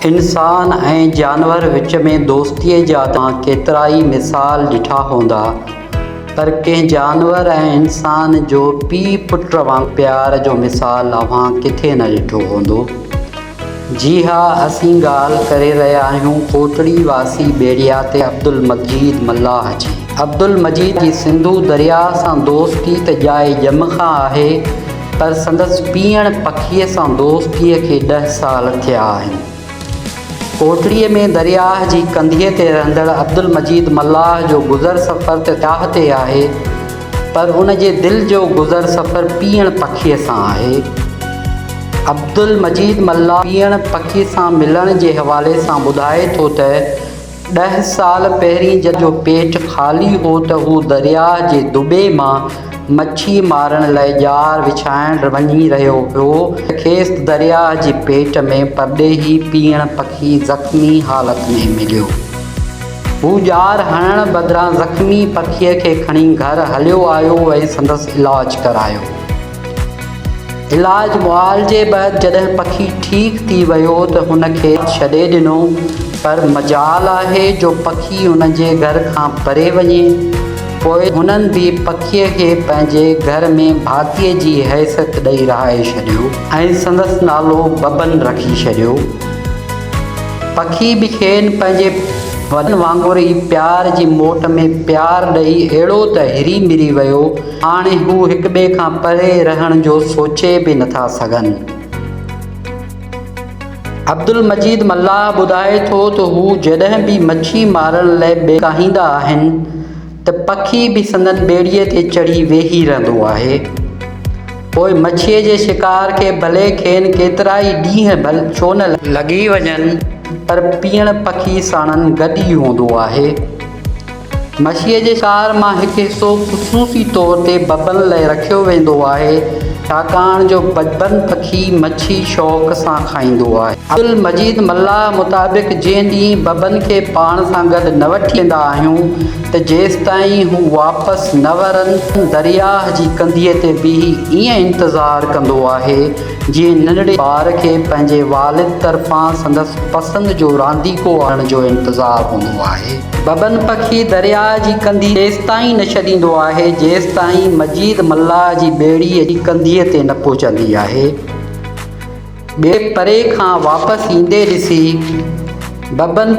انسان ۽ جانور وچ ۾ دوستيء جا توهان ڪيترائي مثال ڏٺا هوندا، پر ڪنهن جانور ۽ انسان جو پيء پٽ وانگر پيار جو مثال اوهان ڪٿي نه ڏٺو هوندو. جي ها اسين ڳالهه ڪري رهيا آهيون ڪوٽڙي واسي ٻيڙياتي عبدالمجيد ملاح جي. عبدالمجيد جي سنڌو درياهه سان دوستي ته ڄائي ڄم کان آهي، پر سندس پيئڻ پکيء سان دوستيء کي ڏهه سال ٿيا آهن. ڪوٽڙيء ۾ درياهه جي ڪنڌيء تي رهندڙ عبدالمجيد ملاح جو گذر سفر ته چاهه تي آهي، پر ان جي دل جو گذر سفر پيئڻ پکيء سان آهي. عبدالمجيد ملاح پيئڻ پکيء سان ملڻ جي حوالي سان ٻڌائي ٿو ته، ڏهه سال پهرين جڏهن جو پيٽ خالي هو ته هو درياهه جي دٻي مان مڇي مارڻ لاء ڄار وڇائڻ وڃي رهيو هو ته کيس درياهه جي پيٽ ۾ پرڏيهي پيئڻ پکي زخمي حالت ۾ مليو. هو ڄار هڻڻ بدران زخمي پکيء کي کڻي گهر هليو آيو ۽ سندس علاج ڪرايو. علاج معالجي بعد جڏهن پکي ٺيڪ ٿي ويو ته هن کي ڇڏي ڏنو پر مجال آهي جو پکي هن جي گهر کان پري وڃي. پوء هنن به پکيء کي پنهنجي گهر ۾ ڀاتيء جي حيثيت ڏئي رهائي ڇڏيو ۽ سندس نالو ببن رکي ڇڏيو. پکي به کين پنهنجي وڏن وانگر ئي پيار جي موٽ ۾ پيار ڏئي اهڙو ته هري مري ويو، هاڻي هو هڪٻئي کان پري رهڻ جو سوچي به نٿا سگهن. عبدالمجيد ملاح ٻڌائي ٿو ته هو جڏهن به مڇي مارڻ لئه ٻيڙي ڪاهيندا آهن ته پکي به سندن ٻيڙيء تي چڙهي ويهي رهندو آهي. پوء مڇيء جي شڪار کي ڀلي کين ڪيترائي ڏينهن ڀل ڇو نه لڳي وڃن پر پيئڻ پکي ساڻن گڏ ئي هوندو آهي. مڇيء جي شڪار مان هڪ حصو خصوصي طور تي ببن لئه رکيو ويندو آهي، ڇاڪاڻ جو ببن پکي مڇي شوق سان کائيندو آهي. عبدالمجيد ملاح مطابق جنهن ڏينهن ببن کي پاڻ سان گڏ نه وٺي ويندا آهيون ته جيستائين هو واپس نه ورن، درياهه جي ڪنڌيء تي بيهي ائين انتظار ڪندو آهي، جيئن ننڍڙي ٻار کي پنهنجي والد طرفان سندس پسند جو رانديڪو آڻڻ جو انتظار هوندو آهي. ببن پکي درياهه جي ڪنڌي تيستائين نه ڇڏيندو آهي، جيستائين مجيد ملاح جي ٻيڙي اچي ڪنڌيء تي نه پهچندي آهي. ٻيڙي پري کان واپس ايندي ڏسي، ببن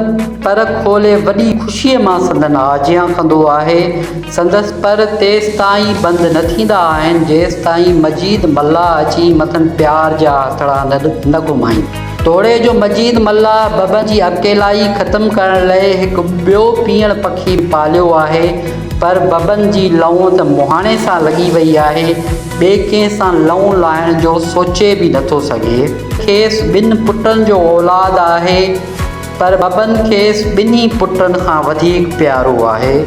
پر کولي وڏي خوشيء مان سندن آجيان ڪندو آهي. سندس پر تيستائين بند نه ٿيندا آهن، جيستائين مجيد ملاح اچي مٿن پيار جا هٿڙا نه گهمائين. توڙي جو مجيد ملاح ببن جي اڪيلائي ختم ڪرڻ لئه هڪ ٻيو پيئڻ پکي پاليو آهي، پر ببن جي لئون ته مهاڻي سان لڳي وئي آهي، ٻئي ڪنهن سان لئون لائڻ جو سوچي به نٿو سگهي. کيس ٻن پٽن جو اولاد آهي، پر ببن کيس ٻنهي پٽن کان وڌيڪ پيارو آهي.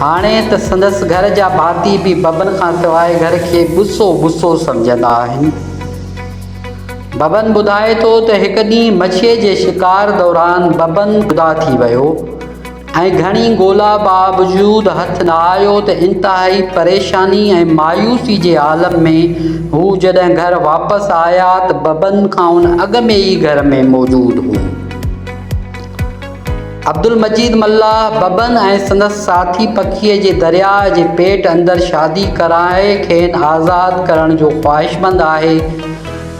هاڻي ته سندس گهر جا ڀاتي به ببن کان سواء گهر کي ٻسو ٻسو سمجهندا آهن. ببن ٻڌائي ٿو ته هڪ ڏينهن مڇيء جي شڪار دوران ببن جدا ٿي ويو ۽ گهڻي ڳولا باوجود هٿ نه آيو ته انتهائي پريشاني ۽ مايوسي جي عالم ۾ هو جڏهن گهر واپس آيا ته ببن کان ان اڳ ۾ ئي گهر ۾ موجود هو. عبدالمجيد ملاح ببن ۽ سندس ساٿي پکيء جي درياهه جي پيٽ اندر شادي ڪرائي کين آزاد ڪرڻ جو خواهشمند آهي.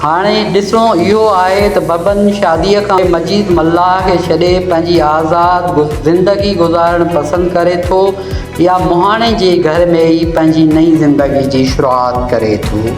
هاڻي ڏسڻو اهو آهي ته ببن شاديء کان پوء مجيد ملاح کي ڇڏي پنهنجي آزاد زندگي گذارڻ پسند ڪري ٿو يا مهاڻي جي گهر ۾ ئي پنهنجي نئين زندگي جي شروعات ڪري ٿو.